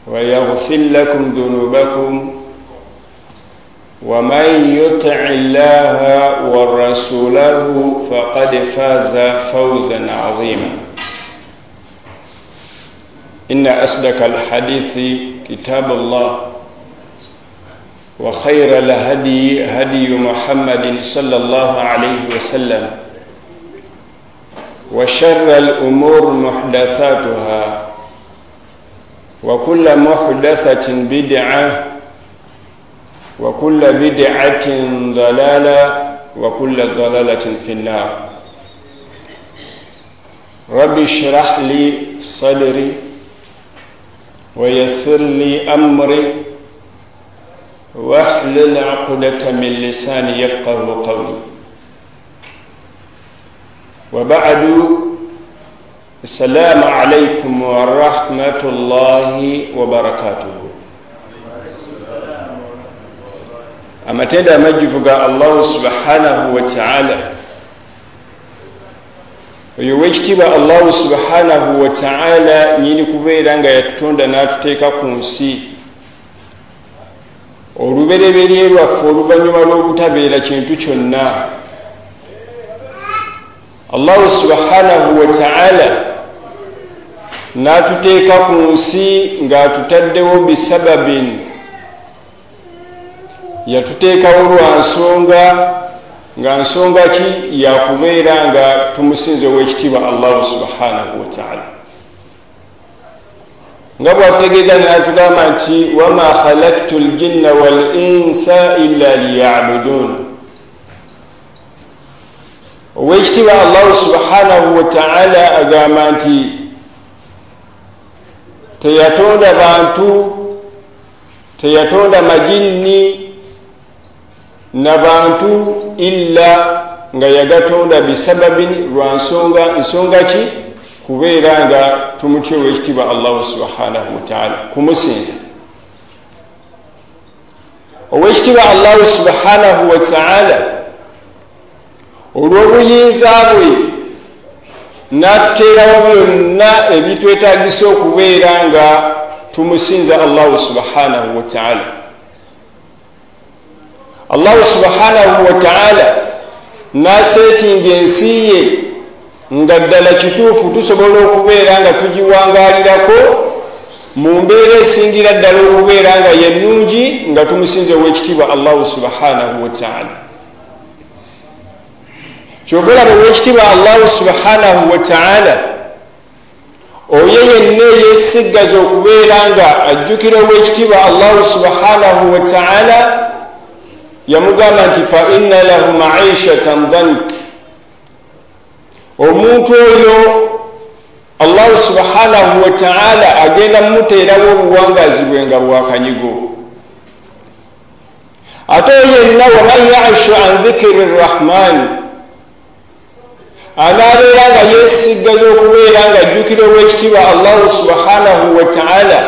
ويغفر لكم ذنوبكم ومن يطع الله ورسوله فقد فاز فوزا عظيما. إن أصدق الحديث كتاب الله، وخير الهدي هدي محمد صلى الله عليه وسلم، وشر الأمور محدثاتها، وكل محدثة بدعة، وكل بدعة ضلالة، وكل ضلالة في النار. رب اشرح لي صدري ويسر لي أمري واحلل عقدة من لساني يفقه قولي. وبعد، السلام عليكم ورحمة الله وبركاته. Amatendo amajjuvu ga Allahu subhanahu wa ta'ala. Oyo ow'ekitiibwa Allahu subhanahu wa ta'ala nyini kubeera nga yatutonda n'atuteeka ku nsi olubereberye lwaffe oluvannyuma lw'obutabeera kintu kyonna. Allahu subhanahu wa ta'ala n'atuteeka ku nsi ng'atutaddewo bisababin, yatuteekawo lwa nsonga, nga nsonga ki? Yakubeera nga tumusinze ow'ekitiibwa Allahu subhanahu wa ta'ala. Nga bwatutegeeza n'atugamba nti wama khalaktu ljinna wal insa illa liyabudun. Ow'ekitiibwa Allahu subhanahu wa ta'ala agamba nti teyatonda bantu, teyatonda majinni na bantu illa nga yagatonda bisababin, lwa nsonga. Nsonga ki? Kubeera nga tumutya ow'ekitiibwa Allahu subhanahu wa ta'ala, kumusinza ow'ekitiibwa Allahu subhanahu wa ta'ala. Olw'obuyinza bwe n'atuteerawo byonna ebitwetaagisa okubeera nga tumusinza Allahu subhanahu wa ta'ala. Allahu subhanahu wa ta'ala n'aseetinga ensi ye nga ddala kituufu tusobola okubeera nga tugiwangaalirako mu mbeera esingira ddala okubeera nga yennungi nga tumusinze ow'ekitiibwa Allahu subhanahu wa ta'ala. Kyova olaba ow'ekitiibwa Allahu subhanahu wa ta'ala oyo yenna eyeesiggaza okubeera nga ajjukira ow'ekitiibwa Allahu subhanahu wa ta'ala yamugamba nti fa inna lahu maishatan dank. Omuntu oyo Allahu subhanahu wa ta'ala agenda mumuteerawo obuwangaazi bwe nga bwakanyigo. Ate oyo yenna waman yaishu an dhikiri rrahman, anaabeera nga yeesiggaza okubeera nga ajjukira ow'ekitiibwa Allahu subhanahu wa ta'ala,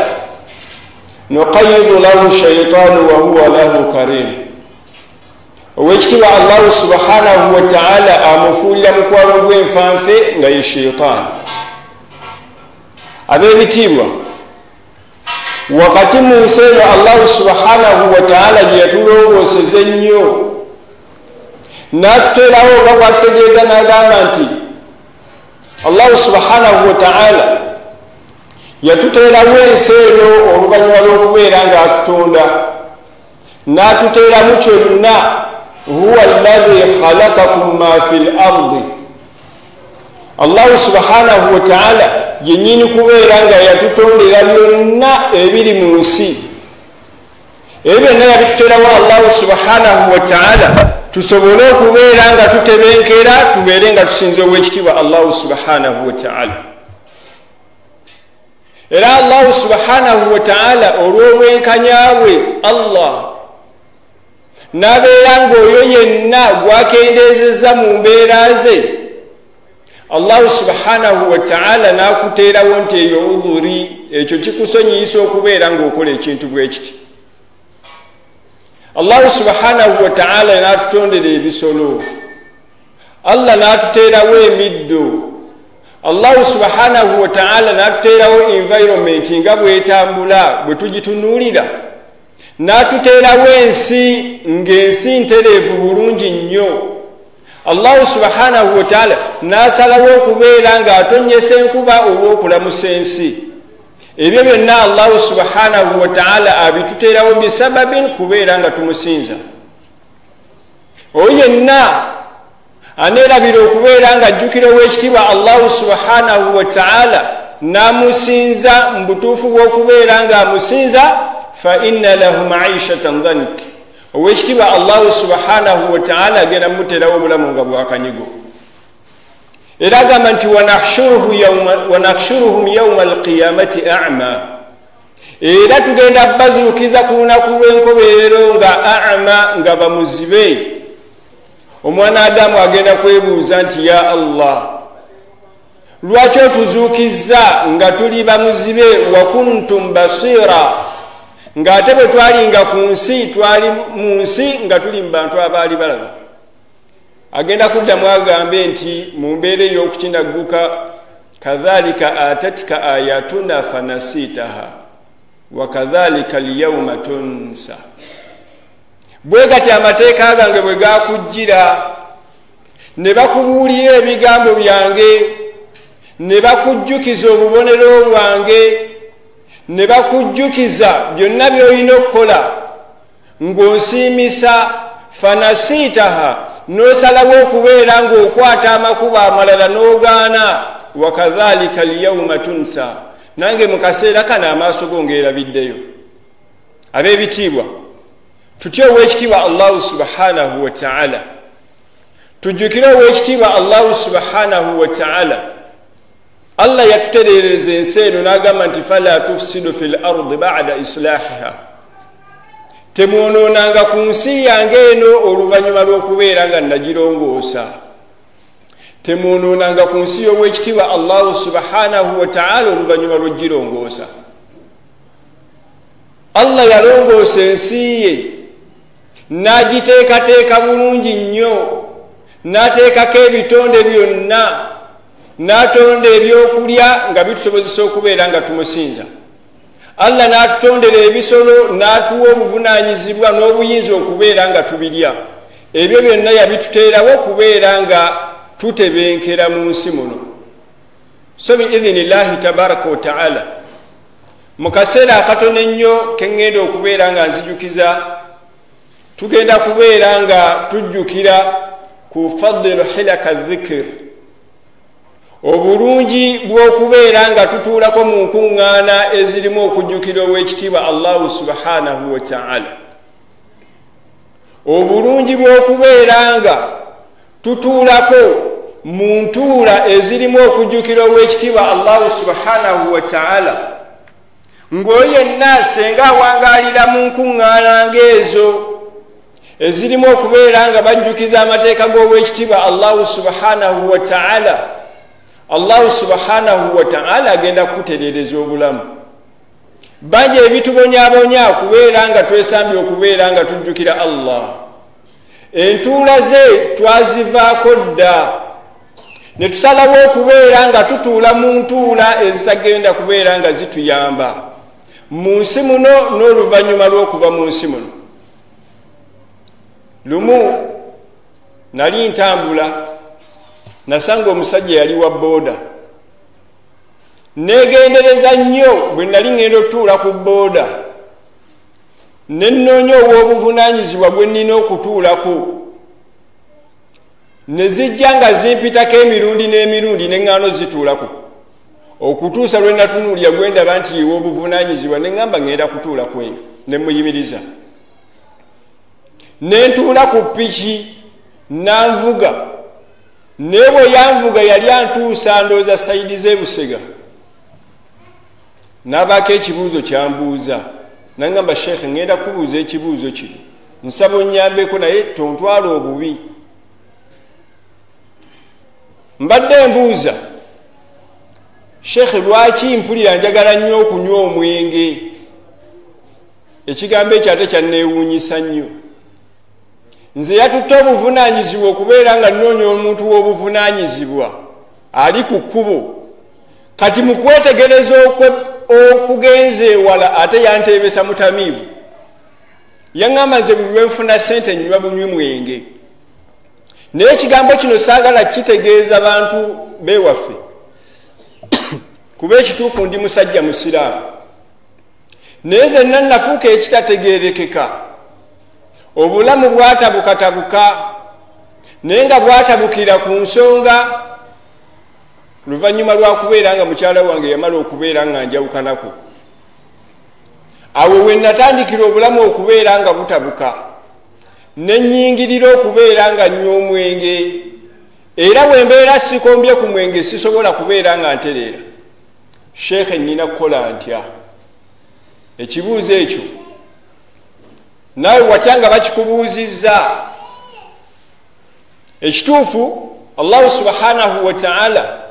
nuqayidu lahu shaitaanu wahuwa lahu karim. Ow'ekitiibwa Allahu subhanahu wa ta'ala amufuulira mukwano gw'enfanfe nga ye shaitaani. Ab'ebitiibwa, wakati mu nsi eno Allahu subhanahu wa ta'ala gye yatulongooseza ennyo n'atuteerawo oba bwatutegeeza n'agamba nti Allahu subhanahu wa ta'ala yatuteerawo ensi eno oluvannyuma lw'okubeera ng'atutonda n'atuteeramu kyonna. Huwa alladhi khalaqakum ma fil ardi. Allahu subhanahu wa ta'ala yennyini kubeera nga yatutondera byonna ebiri mu nsi. Ebyo byonna yabituteerawo Allahu subhanahu wa ta'ala tusobole okubeera nga tutebenkera, tubeere nga tusinze ow'ekitiibwa Allahu subhanahu wa ta'ala. Era Allahu subhanahu wa ta'ala olw'obwenkanya bwe Allah n'abeera ng'oyo yenna gwakendeezezza mu mbeera ze, Allahu subhanahu wa ta'ala n'akuteerawo nti eyo udhuri, ekyo kikusonyiyisa okubeera ng'okola ekintu bwe kiti. Allahu subhanahu wa ta'ala n'atutondera ebisolo, Allah n'atuteerawo emiddo, Allahu subhanahu wa ta'ala n'atuteerawo environment nga bwetambula bwe tugitunuulira, n'atuteerawo ensi ng'ensi ntereevu bulungi nnyo. Allahu subhanahu wa ta'ala n'asalawo okubeera ng'atonnyesa enkuba olw'okulamusa ensi. Ebyo byonna Allahu subhanahu wa ta'ala abituteerawo bisababin, kubeera nga tumusinza. Oyo yenna aneerabira okubeera ng'ajjukira ow'ekitiibwa Allahu subhanahu wa ta'ala n'amusinza mu butuufu bw'okubeera ng'amusinza, fa inna lahu ma'ishatan dhank, ow'ekitiibwa Allahu subhanahu wa ta'ala agenda mumuteerawo obulamu nga bwakanyigo. Era agamba nti wanahshuruhum yawma alqiyamati a'ma, era tugenda bazuukiza ku lunaku lw'enkomerero nga a'ma, nga bamuzibe. Omwana Adamu agenda kwebuuza nti ya Allah, lwaki otuzuukizza nga tuli bamuzibe, wa kuntum basira, ng'ate bwe twalinga ku nsi twali mu nsi nga tuli mu bantu abaali balaba. Agenda kuddamu agambe nti mu mbeera ey'okukinagguka, kadhalika atatika ayatuna fanasitaha wa kadhalika alyawma tunsa, bwe gati amateeka gange bwe gakujjira ne bakubuulira ebigambo byange, ne bakujjukiza obubonero bwange, ne bakujjukiza byonna by'olina okukola ng'onsiimisa, fanasitaha, n'osalawo okubeera ng'okwata amakubo amalala n'ogaana, wa kadhalika alyawma tunsa, nange mu kaseera kano amaaso go ngeerabiddeyo. Ab'ebitiibwa, tutye ow'ekitiibwa Allahu subhanahu wa ta'ala, tujjukire ow'ekitiibwa Allahu subhanahu wa ta'ala. Allah yatutereereza ensi eno n'agamba nti fala tufsidu fil ardi ba'da islahiha, temwonoonanga ku nsi yange eno oluvannyuma lw'okubeera nga nagirongoosa. Temwonoonanga ku nsi y'ow'ekitiibwa Allahu subhanahu wa ta'ala oluvannyuma lw'ogirongoosa. Allah yalongoosa ensi ye n'agiteekateeka bulungi nnyo, n'ateekako ebitonde byonna, n'atonda ebyokulya nga bitusobozesa okubeera nga tumusinza. Allah n'atutondera ebisolo n'atuwa obuvunaanyizibwa n'obuyinza okubeera nga tubirya. Ebyo byonna yabituteerawo okubeera nga tutebenkera mu nsi muno. So biidhinillahi tabaraka wa taala, mu kaseera akatono ennyo ke ŋŋenda okubeera nga nzijukiza, tugenda kubeera nga tujjukira ku fadilu hilaka dhikr, obulungi bw'okubeera nga tutuulako mu nkuŋŋaana ezirimu okujjukira ow'ekitiibwa Allahu subhanahu wa ta'ala, obulungi bw'okubeera nga tutuulako mu ntuula ezirimu okujjukira ow'ekitiibwa Allahu subhanahu wa ta'ala, ng'oyo yenna senga awangaalira mu nkuŋŋaana ng'ezo ezirimu okubeera nga bajjukiza amateeka g'ow'ekitiibwa Allahu subhanahu wa ta'ala, Allahu subhanahu wa ta'ala agenda kukutereereza obulamu. Bangi ebitubonyaabonya kubeera nga twesambye okubeera nga tujjukira Allah. Entuula ze twazivaako dda, ne tusalawo okubeera nga tutuula mu ntuula ezitagenda kubeera nga zituyamba mu nsi muno n'oluvannyuma lw'okuva mu nsi muno. Lumu nali ntambula, nasanga omusajja yali wa booda. Neegendereza nnyo bwe nali ŋŋenda okutuula ku booda, ne nnoonya ow'obuvunaanyizibwa gwe nnina okutuulako, ne zijja nga zimpitako emirundi n'emirundi ne ŋŋaano zituulako, okutuusa lwe natunuulira gwe ndaba nti ow'obuvunaanyizibwa, ne ŋŋamba ŋŋenda kutuula ku eyo, ne muyimiriza. Ne ntuula ku piki nanvuga, naye bwe yanvuga yali antuusa ndowooza sayidi z'e Busega. N'abaako ekibuuzo kyambuuza, nangamba, sheekhe, ŋŋenda kubuuza ekibuuzo kino, nsaba onnyambeko naye tontwala obubi. Mbadde mbuuza sheekhe, lwaki mpulira njagala nnyo okunywa omwenge? Ekigambo ekyo ate kyanneewuunyisa nnyo. Nze yatutte obuvunaanyizibwa okubeera nga nnoonya omuntu w'obuvunaanyizibwa ali ku kkubo. Kati mu kwetegereza okugenza ewala ate yanteebesa mutamiivu. Yaŋŋamba nze buli lwenfuna ssente nnywa bunywi mwenge. Naye ekigambo kino saagala kitegeeza bantu bewaffe, kuba ekituufu ndi musajja musiraamu, naye zenna nafuuka ekitategeerekeka. Obulamu bwatabukatabuka, naye nga bwatabukira ku nsonga luvannyuma lwa kubeera nga mukyala wange yamala okubeera nga njawukanako. Awo we natandikira obulamu okubeera nga butabuka, ne nnyingirira okubeera nga nnywa omwenge, era bwe mbeera sikombye ku mwenge sisobola kubeera nga ntereera. Sheekhe, nnina kukola ntya? Ekibuuzo ekyo naawe watya nga bakikubuuzizza? Ekituufu Allahu subhanahu wa ta'ala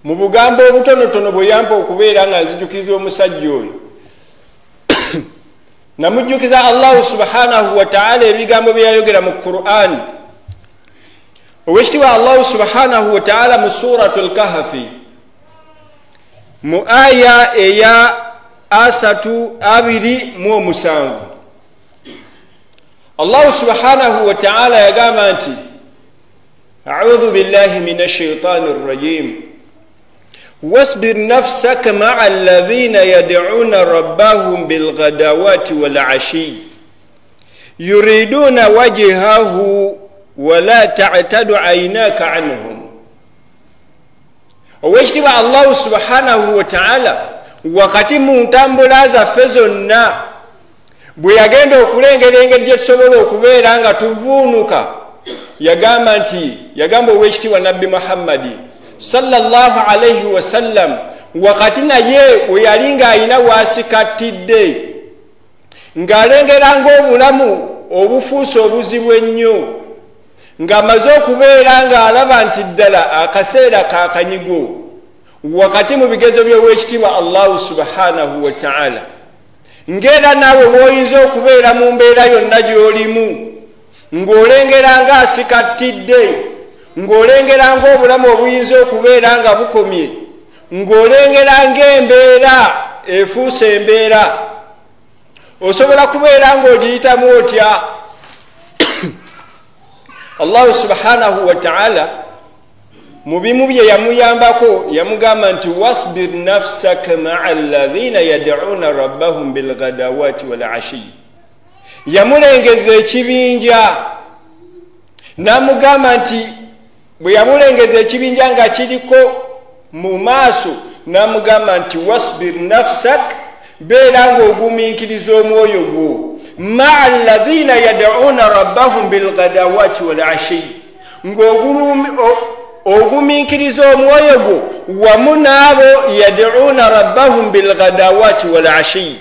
mu bugambo obutonotono bwe yampa okubeera nga nzijukiza omusajja oyo, namujjukiza Allahu subhanahu wa ta'ala ebigambo bye yayogera mu Qur'an. Owekitiibwa Allahu subhanahu wa ta'ala mu Suratul Kahfi mu aya eya 327, Allahu subhanahu wa ta'ala yagamba nti a'udhu billahi minash shaitani rrajim wasbir nafsaka ma'a alladhina yad'una rabbahum bilghadawati wal 'ashi yuriduna wajhahu wala ta'tadu 'aynaka 'anhum. Owekitiibwa Allahu subhanahu wa ta'ala wakati mu ntambula zaffe zonna bwe yagenda okulengera engeri gye tusobola okubeera nga tuvuunuka, yagamba nti, yagamba owekitiibwa Nabbi Muhammadi sallallahu alaihi wasallam, wakati naye bwe yali ng'alina waasikattidde ng'alengera ng'obulamu obufuuse obuzibu ennyo, ng'amaze okubeera ng'alaba nti ddala akaseera kakanyigo wakati mu bigezo by'owekitiibwa Allahu subhanahu wa ta'ala. Ng'era naawe bw'oyinza okubeera mu mbeera yonna gy'olimu ng'olengera ng'asikattidde, ng'olengera ng'obulamu obuyinza okubeera nga bukomye, ng'olengera ng'embeera efuuse embeera, osobola kubeera ng'ogiyitamu otya? Allahu subhanahu wa ta'ala mu bimu bye yamuyambako yamugamba nti wasbir nafsaka ma'a alladhina yad'una rabbahum bilghadawati wal 'ashi. Yamulengeza ekibinja n'amugamba nti bwe yamulengeza ekibinja nga kiriko mu maaso, n'amugamba nti wasbir nafsak, beera ng'ogumiikiriza omwoyo gwo, ma'a alladhina yad'una rabbahum bilghadawati wal 'ashi, ng'ogumiikiriza omwoyo gwo wamu n'abo yad'una rabbahum bilghadawati wal 'ashi,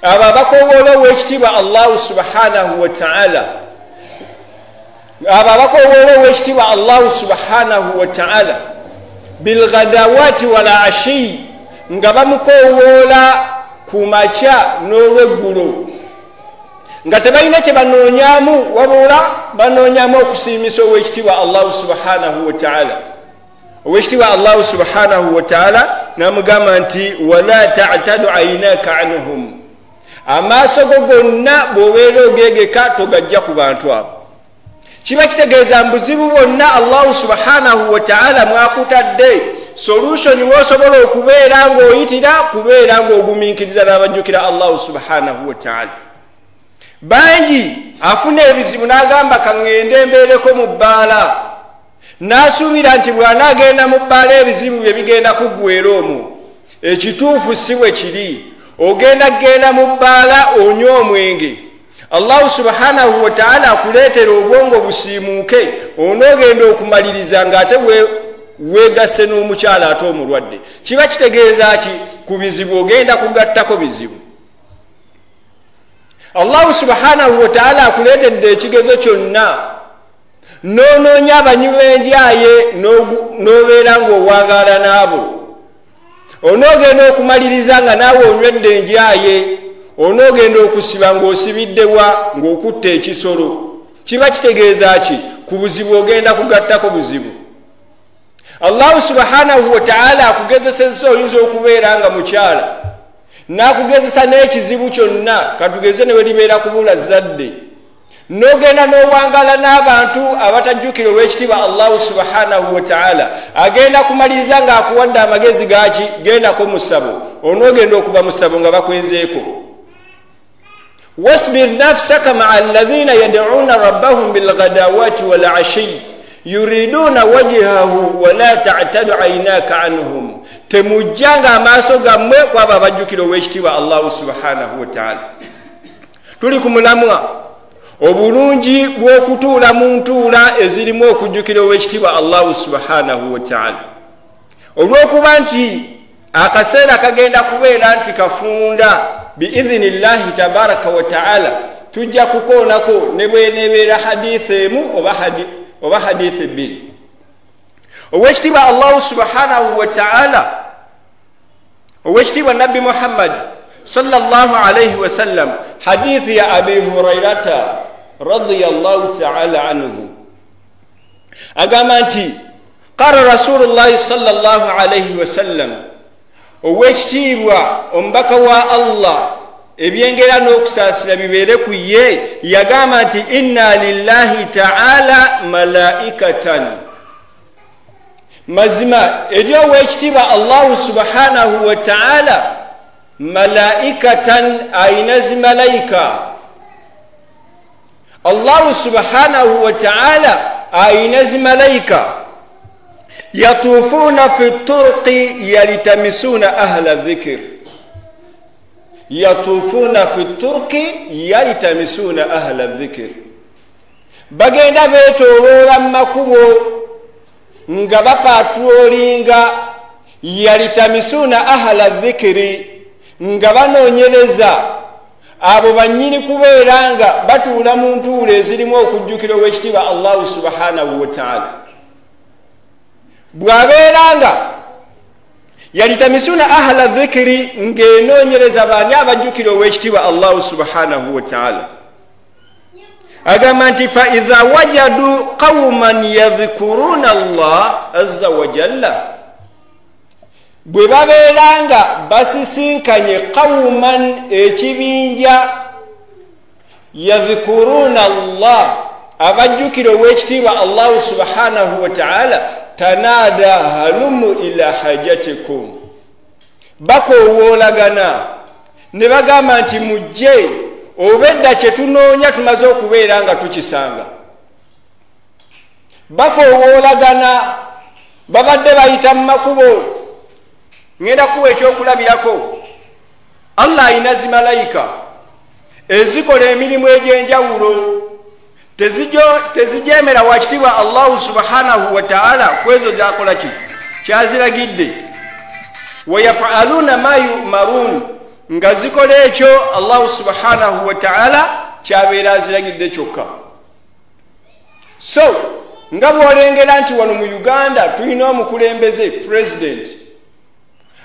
abo abakoowoola owekitiibwa Allahu subhanahu wa ta'ala, abo abakoowoola owekitiibwa Allahu subhanahu wa ta'ala bilghadawati wal 'ashi, nga bamukoowoola ku makya n'olweggulo, nga tebalina kye banoonyaamu wabula banoonyaamu okusiimisa owekitiibwa Allahu subhanahu wa ta'ala. Owekitiibwa Allahu subhanahu wa ta'ala n'amugamba nti wala ta'tadu 'aynaka 'anhum, amaaso go gonna bw'obeera ogeegeka togajja ku bantu abo. Kiba kitegeeza mbuzibu bwonna Allahu subhanahu wa ta'ala mwakutadde solution w'osobola okubeera ng'oyitira kubeera ng'ogumiikiriza n'abajjukira Allahu subhanahu wa ta'ala. Bangi afuna ebizibu n'agamba kaŋŋende mbeereko mu bbaala, n'asuubira nti bw'anaagenda mu bbaala ebizibu bye bigenda kuggwera omwo. Ekituufu si bwe kiri. Ogenda kgenda mu bbaala onywe omwenge, Allahu subhanahu wa ta'ala akuleetera obwongo busiimuuke, onoogenda okumaliriza ng'ate weegasse n'omukyala ate omulwadde. Kiba kitegeeza ki? Ku bizibu ogenda kugattako bizibu. Allahu subhanahu wa ta'ala akuleetedde ekigezo kyonna, n'onoonya abanywi b'enjaye n'obeera ng'owangaala n'abo. Onoogenda okumaliriza nga naawe onywedde enjaye, onoogenda okusiba ng'osibiddewa ng'okutta ekisolo. Kiba kitegeeza ki? Ku buzibu ogenda kugattako buzibu. Allahu subhanahu wa ta'ala akugezesezza oyinza okubeera nga mukyala, n'akugezesa n'ekizibu kyonna, katugeze ne weribeera kubula zadde, n'ogenda n'owangala n'abantu abatajjukira ow'ekitiibwa Allahu subhanahu wa ta'ala. Agenda kumaliriza ng'akuwadde amagezi gaki, gendako mu ssabo, onoogenda okuva mu ssabo nga bakwenzeeko. Wasbir nafsaka maa alladhina yad'una rabbahum bilghadawati wal ashi yuriduna wajhahu wala ta'tadu aynaka anhum. Temujjanga amaaso gammwe kwabo abajjukira ow'ekitiibwa Allahu subhanahu wa ta'ala. Tuli ku mulamwa obulungi bw'okutuula mu ntuula ezirimu okujjukira ow'ekitiibwa Allahu subhanahu wa ta'ala. Olw'okuba nti akaseera kagenda kubeera nti kafunda biidhinillahi tabaraka wa ta'ala, tujja kukoonako ne bwenebeera hadithi emu oba hadithi bbiri. Ow'ekitiibwa Allahu subhanahu wa ta'ala, ow'ekitiibwa Nabbi Muhammad sallallahu alayhi wasallam, hadithi ya Abi Hurairata radiyallahu ta'ala anhu, agamba nti qala Rasulullahi sallallahu alayhi wasallam, ow'ekitiibwa omubaka wa Allah ebyengera n'okusaasira bibeere ku ye, yagamba nti inna lillahi ta'ala malaikatan, mazima eri ow'ekitiibwa Allahu subhanahu wa ta'ala malaikatan, ayina zimalayika. Allahu subhanahu wa ta'ala ayina zimalayika, yatufuna fi turqi yalitamisuna ahla dhikr, yatufuna fi turqi yalitamisuna ahla dhikr. Bagenda beetooloola mu makubo nga bapatroolinga, yalitamisuna ahla dhikri, nga banoonyereza abo bannyini kubeera nga batuula mu ntuula ezirimu okujjukira ow'ekitiibwa Allahu subhanahu wa ta'ala. Bw'abeera nga yalitamisuna ahla dhikri, ng'enoonyereza baani abajjukira ow'ekitiibwa Allahu subhanahu wa ta'ala. Agamba nti fa idha wajadu qauman yadhkuruna Allah azza wa jalla, bwe babeera nga basisinkanye qauman, ekibinja, yadhkuruna Allah, abajjukira ow'ekitiibwa Allahu subhanahu wa ta'ala, tanada halumu ila hajatikum, bakowoolagana ne bagamba nti mujje, obedda kye tunoonya tumaze okubeera nga tukisanga. Bakowoolagana, babadde bayita mu makubo. Ngenda kuwa ekyokulabirako, Allah ayina zimalayika ezikola emirimu egy'enjawulo, tezijemera wakitiibwa Allahu subhanahu wa ta'ala kwezo zakola ki kyaziragidde. Wayafaluna ma yumarun, nga zikola ekyo Allahu subhanahu wa ta'ala kyabeera aziragidde kyokka. So nga bw'olengera nti wano mu Uganda tulina omukulembeze president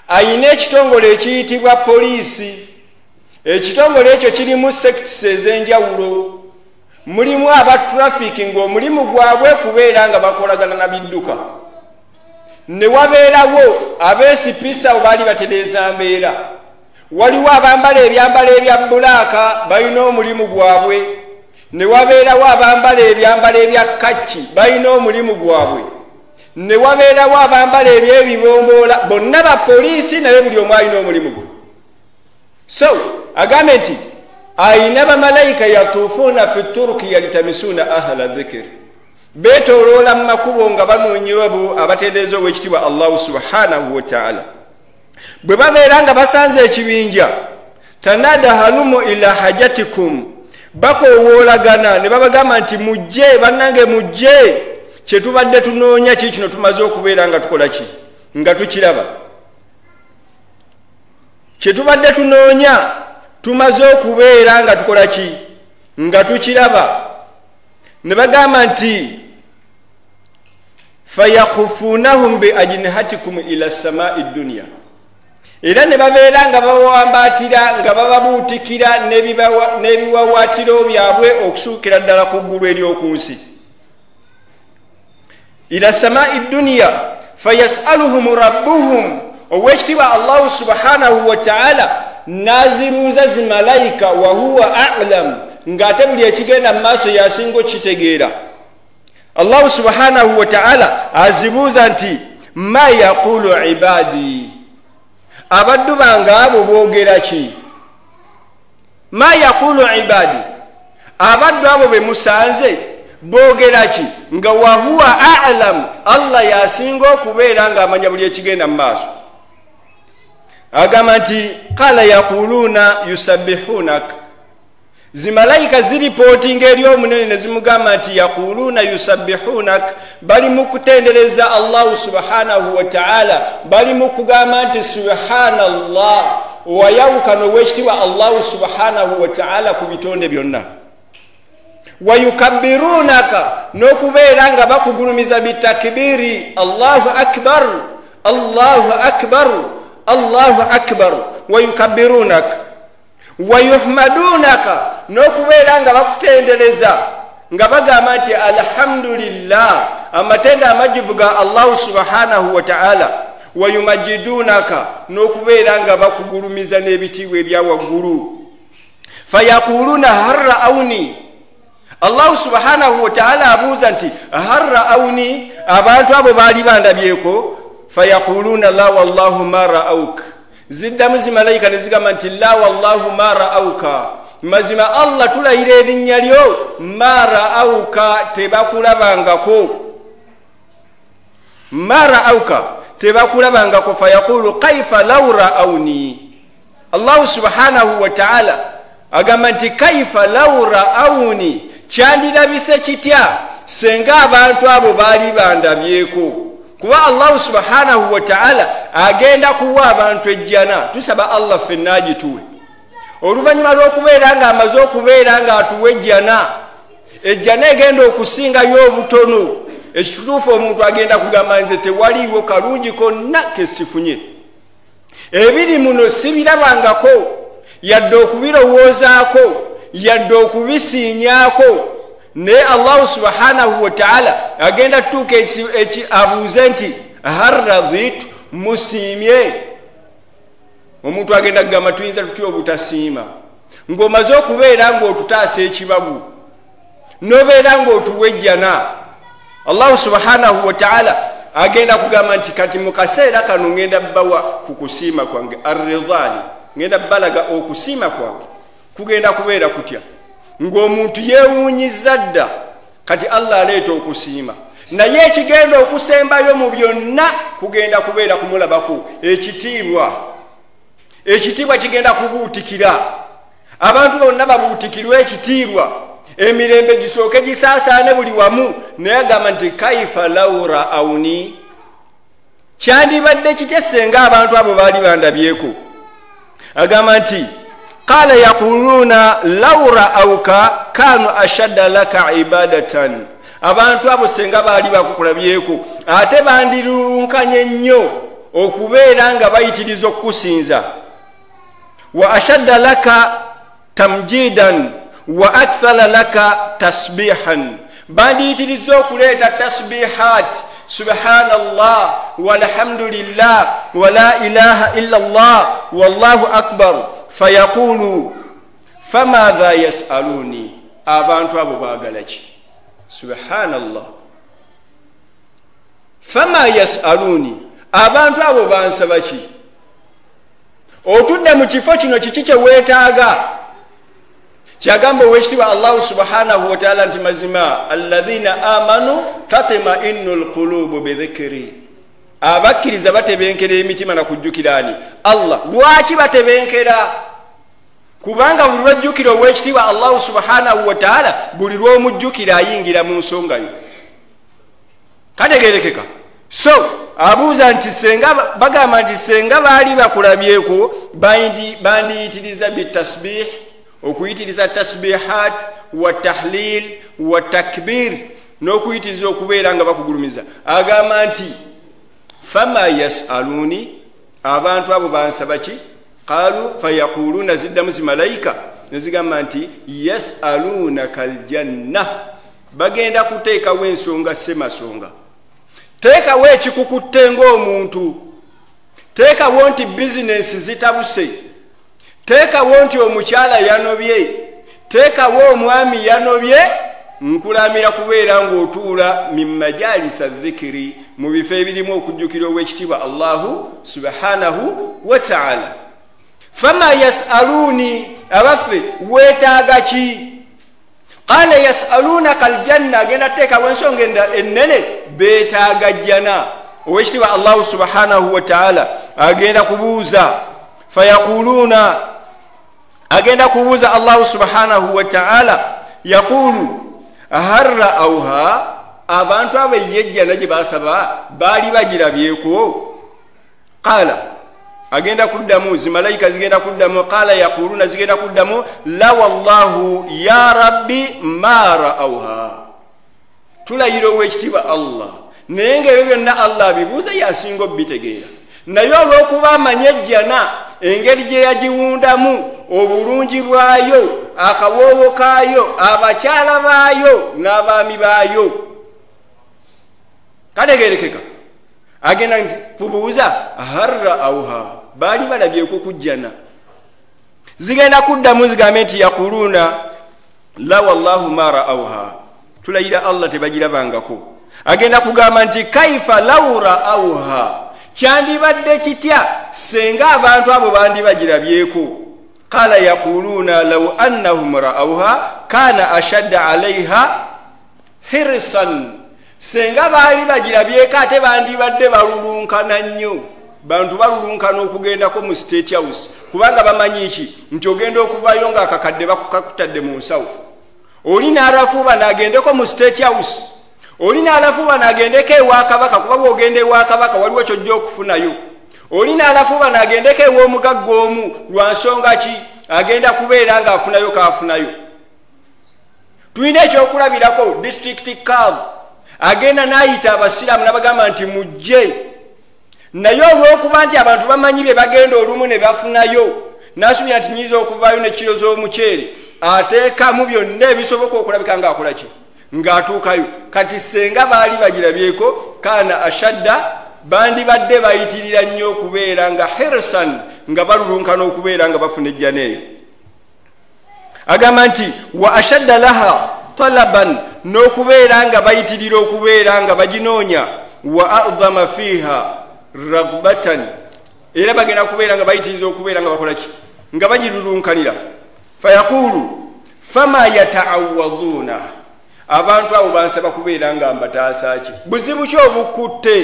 ayina ekitongole ekiyitibwa poliisi. Ekitongole ekyo kirimu sects ez'enjawulo, mulimu aba traffic ng'omulimu gwabwe kubeera nga bakolagana na bidduka, ne wabeerawo abeesipisa baali batereeza mbeera, waliwo abambala ebyambalo ebya bulaaka balina omulimu gwabwe, ne wabeerawo abambala ebyambalo ebya kaki balina omulimu gwabwe, ne wabeerawo abambala ebyebibomboola, bonna bapoliisi naye buli omu alina omulimu gwe. So agambe nti ayina bamalayika yatuufuuna fi turuki yalitamisuuna ahla dhikr, beetooloola mu makubo nga banoonya abo abatendereza ow'ekitiibwa Allahu subhanahu wa ta'ala. Bwe babeera nga basanze ekibinja, tanada halumu ila hajatikum, bakowoolagana ne babagamba nti mujje bannange, mujje, kye tubadde tunoonya ki kino tumaze okubeera nga tukola ki, nga tukiraba. Kye tubadde tunoonya tumaze okubeera nga tukola ki, nga tukiraba. Ne bagamba nti fayakhufunahum bi ajnihatikum ila samai dunya, era ne babeera nga babawambaatira nga bababuutikira n'ebiwawaatiro byabwe okusuukira ddala ku ggulu ery'oku nsi. Ila samai dunya Fayasaluhum rabbuhum, owekitiibwa Allahu subhanahu wataala n'azibuuza zimalayika, wahuwa alam, ng'ate buli ekigenda mu maaso yasinga okitegeera. Allahu subhanahu wataala azibuuza nti ma yaqulu ibadi, abaddu bange abo boogera ki? Ma yaqulu ibadi, abaddu abo be musanze boogera ki? Nga wahuwa alam, Allah yasinga okubeera ng'amanya buli ekigenda mu maaso. Agamba nti qala yaquluuna yusabbihunak, zimalayika ziripootinga eri omunene ne zimugamba nti yaquluuna yusabbihunak, bali mu kutendereza Allahu subhanahu wataala, bali mu kugamba nti subhanallah, wayawukana owekitiibwa Allahu subhanahu wataala ku bitonde byonna. Wayukabbirunaka, n'okubeera nga bakugulumiza bitakbiri, Allahu akbar, Allahu akbar, Allahu akbar, wayukabbirunaka. Wayuhmadunaka, n'okubeera nga bakutendereza nga bagamba nti alhamdulillah, amatendo amajjuvu ga Allahu subhanahu wataala. Wayumajidunaka, n'okubeera nga bakugulumiza n'ebitiibwa ebya waggulu. Fayaquluna hal ra'awni, Allahu subhanahu wataala abuuza nti hal ra'awni, abantu abo baali bandabyeko? Fayaquluna la wallahu ma ra'awk, ziddamu zimalayika ne zigamba nti la wallahu ma ra'awka, mazima Allah tulayira erinnya lyo, ma ra'awka, tebakulabangako, ma ra'awka, tebakulabangako. Fayaqulu kaifa law ra'awni, Allahu subhanahu wataala agamba nti kaifa law ra'awni, kyandirabise kitya senga abantu abo baali bandabyeko? Kuba Allahu subhanahu wataala agenda kuwa abantu ejjana. Tusaba Allah ffenna agituwe oluvannyuma lw'okubeera ng'amaze okubeera ng'atuwa ejjana. Ejjana egenda okusingayo obutono. Ekituufu omuntu agenda kugamba nze tewaliiwo kalungi konna kesifunye, ebiri muno sibirabangako, yadde okubirowoozaako, yadde okubisiinyaako. Naye Allahu subhanahu wataala agenda tutuuka abuuze nti hal raditu, musiimye? Omuntu agenda kugamba tuyinza tutya obutasiima, ng'omaze okubeera ng'otutaasa ekibabu, n'obeera ng'otuwa ejjana. Allahu subhanahu wataala agenda kugamba nti kati mu kaseera kano ngenda bbawa ku kusiima kwange, arridhaani, ngenda bbalaga okusiima kwange kugenda kubeera kutya, ng'omuntu yeewuunyiza dda. Kati Allah aleeta okusiima, naye ekigenda okusembayo mu byonna kugenda kubeera kumulabako ekitiibwa. Ekitiibwa kigenda kubuutikira abantu bonna, babuutikirwe ekitiibwa, emirembe gisooke gisaasaane buli wamu. Naye agamba nti kaifa law ra'awni, kyandibadde kitya senga abantu abo baali bandabyeko? Agamba nti qala yaquluna law ra'awka kanu ashadda laka ibadatan, abantu abo senga baali bakukulabyeko ate bandirulunkanye nnyo okubeera nga bayitiriza okukusinza. Wa ashadda laka tamjidan wa akthala laka tasbihan, bandiyitiriza okuleeta tasbihat, subhanallah walhamdulillah wala ilaha illa Allah wallahu akbar. Fayaqulu famadha yasaluni, abantu abo baagala ki? Subhanallah, fama yasaluni, abantu abo bansaba ki? Otudde mu kifo kino kiki kye weetaaga? Kyagamba owekitiibwa Allahu subhanahu wataala nti mazima alladhina amanu tatmainnu lqulubu bidhikiri, abakkiriza batebenkera emitima na kujjukirani Allah. Lwaki batebenkera? Kubanga buli lwajjukira owekitiibwa Allahu subhanahu wataala, buli lw'omujjukira ayingira mu nsonga yo. Kategerekeka. So abuuza nti senga bagamba nti senga baali bakulabyeko bandiyitiriza bitasbih, okuyitiriza tasbihat wa tahlil wa takbir, n'okuyitiriza okubeera nga bakugulumiza. Agamba nti fama yasaluni, abantu abo bansaba ki? Qalu fayaquluna, ziddamu zimalayika nezigamba nti yasalunaka aljanna, bagenda kuteekawo ensonga semasonga. Teekawo ekikukutte ng'omuntu, teekawo nti bizinensi zitabuse, teekawo nti omukyala yanobye, teekawo omwami yanobye. Nkulamira kubeera ng'otuula min majalisa dhikiri, mu bifo ebirimu okujjukira ow'ekitiibwa Allahu subhanahu wa ta'ala. Fama yasaluni, abaffe weetaaga ki? Qala yasalunaka aljanna, agenda teekawo ensonga ennene, beetaaga jjana. Ow'ekitiibwa Allahu subhanahu wa ta'ala agenda kubuuza, fayaquluuna, agenda kubuuza Allahu subhanahu wa ta'ala, yaqulu hal ra'awha, abantu abo ejjana gye basaba baali bagirabyeko? Qala, agenda kuddamu, zimalayika zigenda kuddamu, qala yaquluna, zigenda kuddamu, la wallahu ya rabbi ma ra'awha, tulayira ow'ekitiibwa Allah. Naye ng'ebyo byonna Allah abibuuza, yasinga obitegeera. Naye olw'okuba amanyi ejjana engeri gye yagiwundamu, obulungi bwayo, akawoowo kaayo, abakyala baayo n'abaami baayo, kategeerekeka. Agenda kubuuza hal ra'awha, baali balabyeko kujjana? Zigenda kuddamu zigambe nti yaquluuna la wallahu ma ra'awha, tulayira Allah tebagirabangako. Agenda kugamba nti kaifa law ra'awha, kyandibadde kitya senga abantu abo bandibagirabyeko? Qala yaquluuna law annahum ra'awha kana ashadda alayha hirsan, senga baali bagirabyeko ate bandibadde balulunkana nnyo. Bantu balulunkana okugendako mu State House, kubanga bamanyi ki nti ogenda okuvayo ng'akakadde bakukakutadde mu nsawo. Oli n'alafuuba n'agendeko mu State House, oli n'alafuuba n'agendeko ewa kabaka, kuba bw'ogenda ewa kabaka waliwo ky'ojja okufunayo. Oli n'alafuuba n'agendeko ew'omugagga omu, lwa nsonga ki? Agenda kubeera ng'afunayo k'afunayo. Tulina ekyokulabirako, district cab agenda n'ayita abasiraamu n'abagamba nti mujje, naye olw'okuba nti abantu bamanyi bye bagenda olumu ne bafunayo, n'asubira nti nnyinza okuvaayo ne kiro z'omuceere, ateekamu byonna ebisoboka okulabika ng'akola ki, ng'atuukayo. Kati senga baali bagirabyeko, kana ashadda, bandibadde bayitirira nnyo okubeera nga hirsan, nga balulunkana okubeera nga bafuna ejjana eyo. Agamba nti wa ashadda laha talaban, n'okubeera nga bayitirira okubeera nga baginoonya, wa a'dhama fiha ragbatan, era bagenda kubeera nga bayitiriza okubeera nga bakola ki, nga bagirulunkanira. Fayaqulu fama yata'awaduna, abantu abo bansaba kubeera nga mbataasa ki? Buzibu ki obukutte?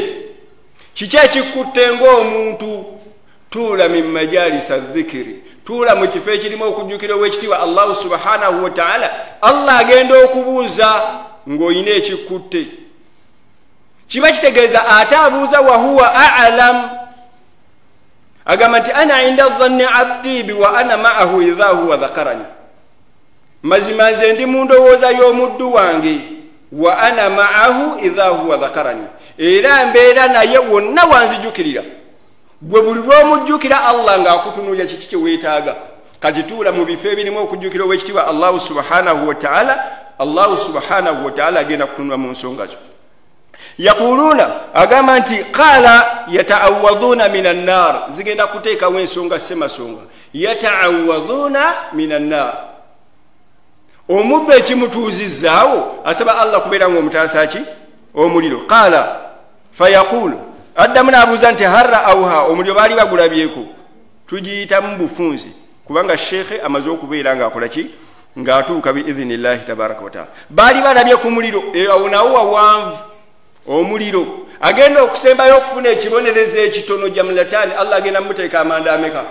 Kiki ekikutte ng'omuntu? Tuula min majalisa dhikiri, tuula mu kifo ekirimu okujjukira ow'ekitiibwa Allahu subhanahu wa ta'ala. Allah agenda okubuuza ng'olina ekikutte, kiba kitegeeza ate abuuza wahuwa a'lam, agamba nti ana inda dhanni abdi bi wa ana ma'ahu idha huwa dhakarani, mazima nze ndi mu ndowooza y'omuddu wange, wa ana ma'ahu idha huwa dhakarani, era mbeera naye wonna wanzijukirira. Gwe buli lw'omujjukira Allah ng'akutunuulira kiki kye weetaaga. Kati tuula mu bifo ebirimu okujjukira ow'ekitiibwa Allahu subhanahu wa ta'ala. Allahu subhanahu wa ta'ala agenda kutunula mu nsonga zo. Yaquluuna, agamba nti qala yata'awadhuuna min annar, zigenda kuteekawo ensonga ssemasonga, yata'awadhuuna min annar. Omuddu ekimutuuzizzaawo asaba Allah kubeera ng'omutaasa ki? Omuliro. Qala fayaqulu, addamu n'abuuza nti hal ra'awha, omuliro baali bagulabyeko? Tugiyitamu bufunze, kubanga sheekhe amaze okubeera ng'akola ki, ng'atuuka biidhinillahi tabaraka wataala. Baali balabye ku muliro, awo nawo wawanvu omuliro. Agenda okusembayo okufuna ekibonerezo ekitono, jamulatani, Allah agenda muteeka amanda ameka?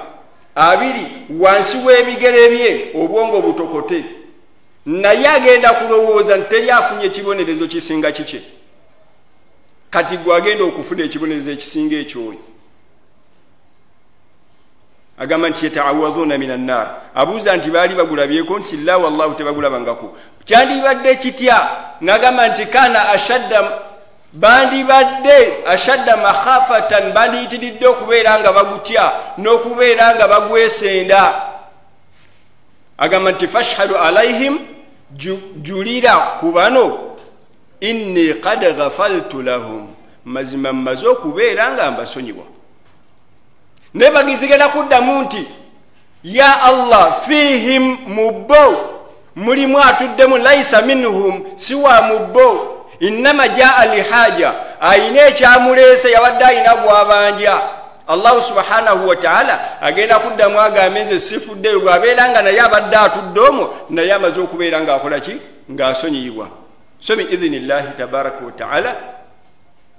Abiri wansi w'ebigere bye, obwongo butokote. Naye agenda kulowooza nti teri afunye ekibonerezo kisinga kikye. Kati gwe agenda okufuna ekibonerezo ekisinga ekyoyo. Agamba nti yata'awadhuna min annar, abuuza nti baali bagulabyeko? Nti la wallahu tebagulabangako. Kyandibadde kitya? N'agamba nti kana ashadda, bandibadde ashadda makhafatan, bandiyitiridde okubeera nga bagutya n'okubeera nga bagwesenda. Agamba nti fashhadu alaihim, julira ku bano, inni qad ghafaltu lahum, Mazima mmaze okubeera nga mbasonyiwa. Naye bagizigenda kuddamu nti ya Allah, fihim, mubbo mulimu atuddemu, laisa minhum, si wa mubbo, innama jaa lihaja, ayina ekyamuleese, yabadde ayina gwabanja. Allahu subhanahu wataala agenda kuddamu agambe nze sifuddeyo. Bw'abeera nga naye abadde atudde omwo, naye amaze okubeera ng'akola ki? Ng'asonyiyibwa. So biidhinillahi tabaraka wataala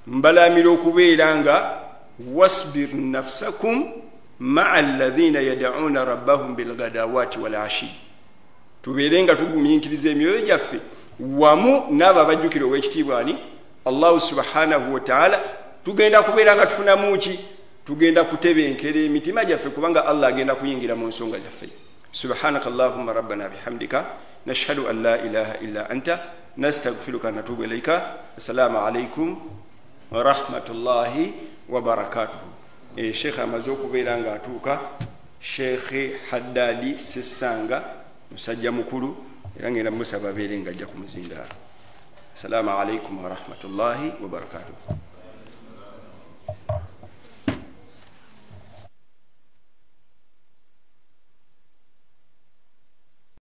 mbalamira okubeera nga wasbir nafsakum maa alladhina yad'una rabbahum bilghadawati walashi, tubeere nga tugumiikiriza emyoyo gyaffe wamu n'abo abajjukira ow'ekitiibwa ani? Allahu subhanahu wataala. Tugenda kubeera nga tufunamu ki? Tugenda kutebenkera emitima gyaffe, kubanga Allah agenda kuyingira mu nsonga gyaffe. Subhanaka allahumma rabbana bihamdika, nashhadu an la ilaha illa anta, nastagfiruka natubu ilaika. Assalamu alaikum warahmatullahi wabarakatuhu. Sheekhe amaze okubeera nga atuuka, Sheekhe Haddadi Sessanga, musajja mukulu, era ngenda musaba abeere nga ajja ku muzindaalo. Assalamu alaikum warahmatullahi wabarakatuhu.